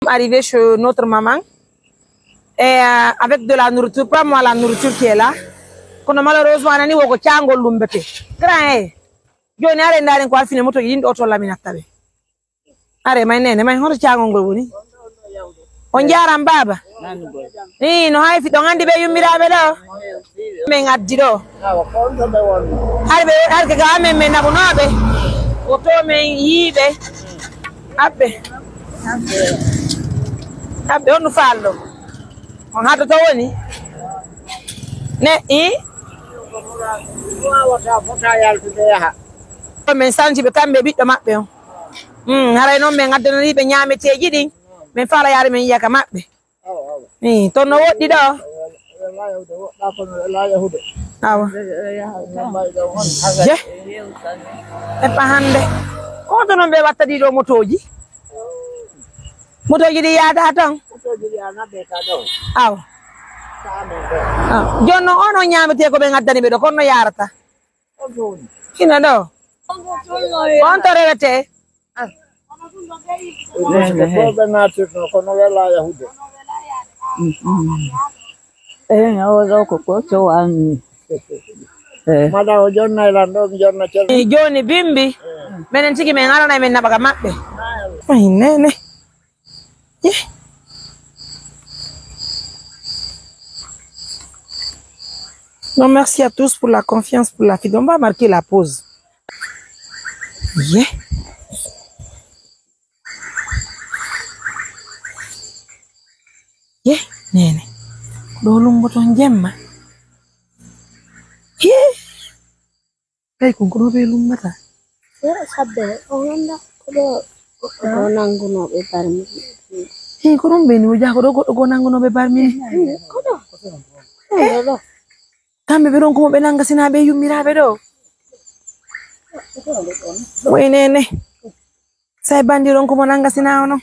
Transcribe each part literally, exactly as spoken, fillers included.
Arrivé chez notre maman et euh, avec de la nourriture, pas moi la nourriture qui est là. Kono malheureusement nani woko cangol lumbete. Grand eh. Joni are ndaren ko alfine moto yinde oto laminatta be. Are may nene may hoto cangol ngol woni. On jaram baba. Ni no hay fi don andi be yummirabe do. Men addi ɗo. Har ɓe har ke ga amen men naɓunooɓe. Woto men yiiɓe. Aɓɓe. Aɓɓe on no faalɗo. On haɗoto woni. Ne i. Men sanji ɓe kamɓe ɓiɗɗo maɓɓe on. Mm, haray noon men addanoriiɓe ñaameteeji ɗin. Men faala yaade men yiya ka maɓɓe. Ii, toon no woɗɗi ɗo. Awa. Je. Eppa hannde. Ko to noon ɓe watta ɗii ɗo motooji? Motooji ɗi yaada toon? Awa. Awa. Jooni noon on on ñaametee ko ɓe ngaddani ɓe ɗo, kono no yaarata? Hino ɗo. On to rewetee? Ɓe naatirno kono welaa yahude. Eyi, o ɗo ko ko cowanmi. Mada o jonnay lan ɗo mi jonna cel. E jooni bimbi. Menen tigi men aranay men naɓa ka maɓɓe. Ay nene. Eh. Non, merci à tous pour la confiance, pour la fidélité. On va marquer la pause. Yeah. Ye nene. Ɗo lumboto jemma. Ye. Kay kon ko ɗo ɓe lummata. Sabbe o wonda ko ɗo ko nangunooɓe barmi. Hey, ko ɗum ɓe ni o jaa ko ɗo goɗɗo go nangunooɓe barmi. Ko ɗo. Ɗo ɗo. Kamɓe ɓe ɗon ko mo ɓe nanga sina ɓe yummiraaɓe ɗo. Woy nene. Sai bandiron ko mo nanga sina ono.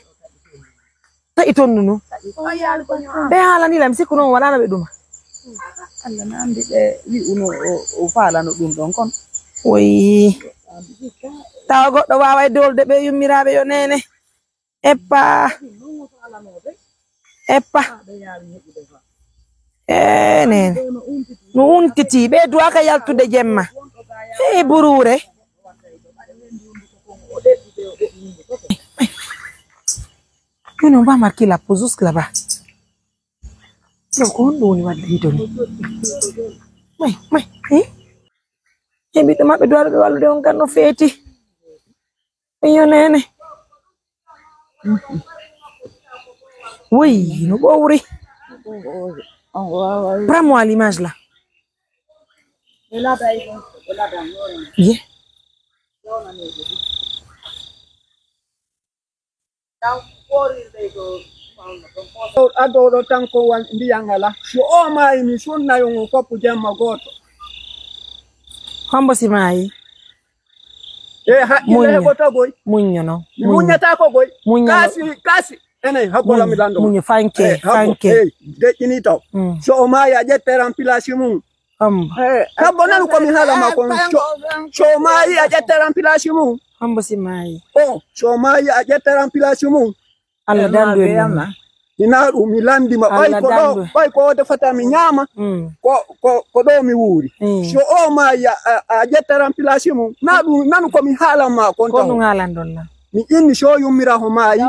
Ta iton nunu. Ɓe haalani lam sikku non wala no ɓe ɗuma. Allah na andi ɓe wi'uno o faalano ɗum ɗon kon. Woyi. Tawa goɗɗo waaway dolde ɓe yummiraaɓe yo nene. Eppa. Eppa. E nene. No untiti ɓe duwaka yaltude jemma. Hei buruure. Joni on va marquer la pause jusque là-bas. Ɗo ko honɗum woni wadde hitoni? May may. E ɓiɗɗo maɓɓe duwaɗo ɓe wallude on kan no feeti. Iyo nene. Woyi no ɓowri. Prends-moi l'image là. Ye. Addoɗo tan ko wan ndiyan ala so o maayi mi sunnayo ngo foppu jemma gooto. Hombo si maayi? E haqqille heɓoto goy. Muññono. Mi muññataako goy. Muññono. Kaasi kaasi. Enen haggola mi lando. Muñño fanke fanke. Deƴƴini taw. So o maayi a ƴette remplacé mum. Amba. Kabbo nanu ko mi haala ma kon. So maayi a ƴettaran place mum. Amba si maayi. O so maayi a ƴettaran place mum. Allah dandu en. Ina ɗum mi landima ɓay ko ɗo ɓay ko defata mi ñaama. Ko ko ko ɗo mi wuuri. So o maayi a ƴettaran place mum na ɗum nanu ko mi haalan ma kon. Ko ɗum haalandon na. Mi inni so yummira ho maayi.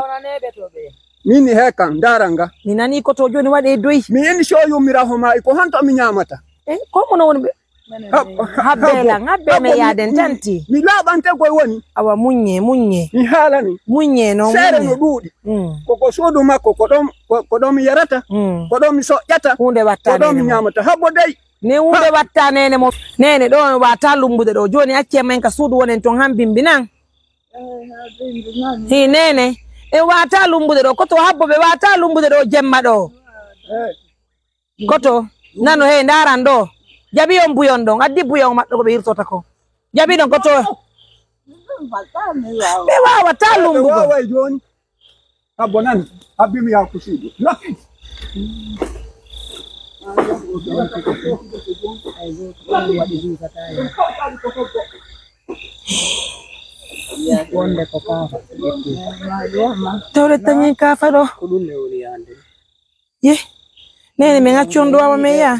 Min hekan daranga. Mi nani ko to joni waɗe doy. Mi inni so yummira ho maayi ko honto mi ñaamata. E ko mono woni ɓe habbe lan habbe me yaden tanti. Mi laaɓante koye woni. Awa muññe muññe. Mi haalani. Muññe no seere no ɗuuɗi. Koko suudu makko ko ɗon ko ɗon mi yarata. Ko ɗon mi soƴƴata. Hunde watta ko ɗon mi ñaamata habbo dey. Ne hunde watta nene mo nene ɗo wata lumbude ɗo joni acce men ka suudu wonen ton han bimbi nan. Hi nene en wata lumbude ɗo koto habbo ɓe wata lumbude ɗo jemma ɗo. Koto nano he ndaran ɗo jaɓi on buyon ɗon addi buyon maɓɓe ko ɓe hirtota ko jaɓi ɗon koto. Ɓe wawata lumbugo. Abbo nan abbi mi yakusiɗo. Wonde ko kaafa. Tawde tañi kaafa ɗo. Ko ɗum ne woni yaande. Ye. Nene, min acci on ɗo, awa min yaha.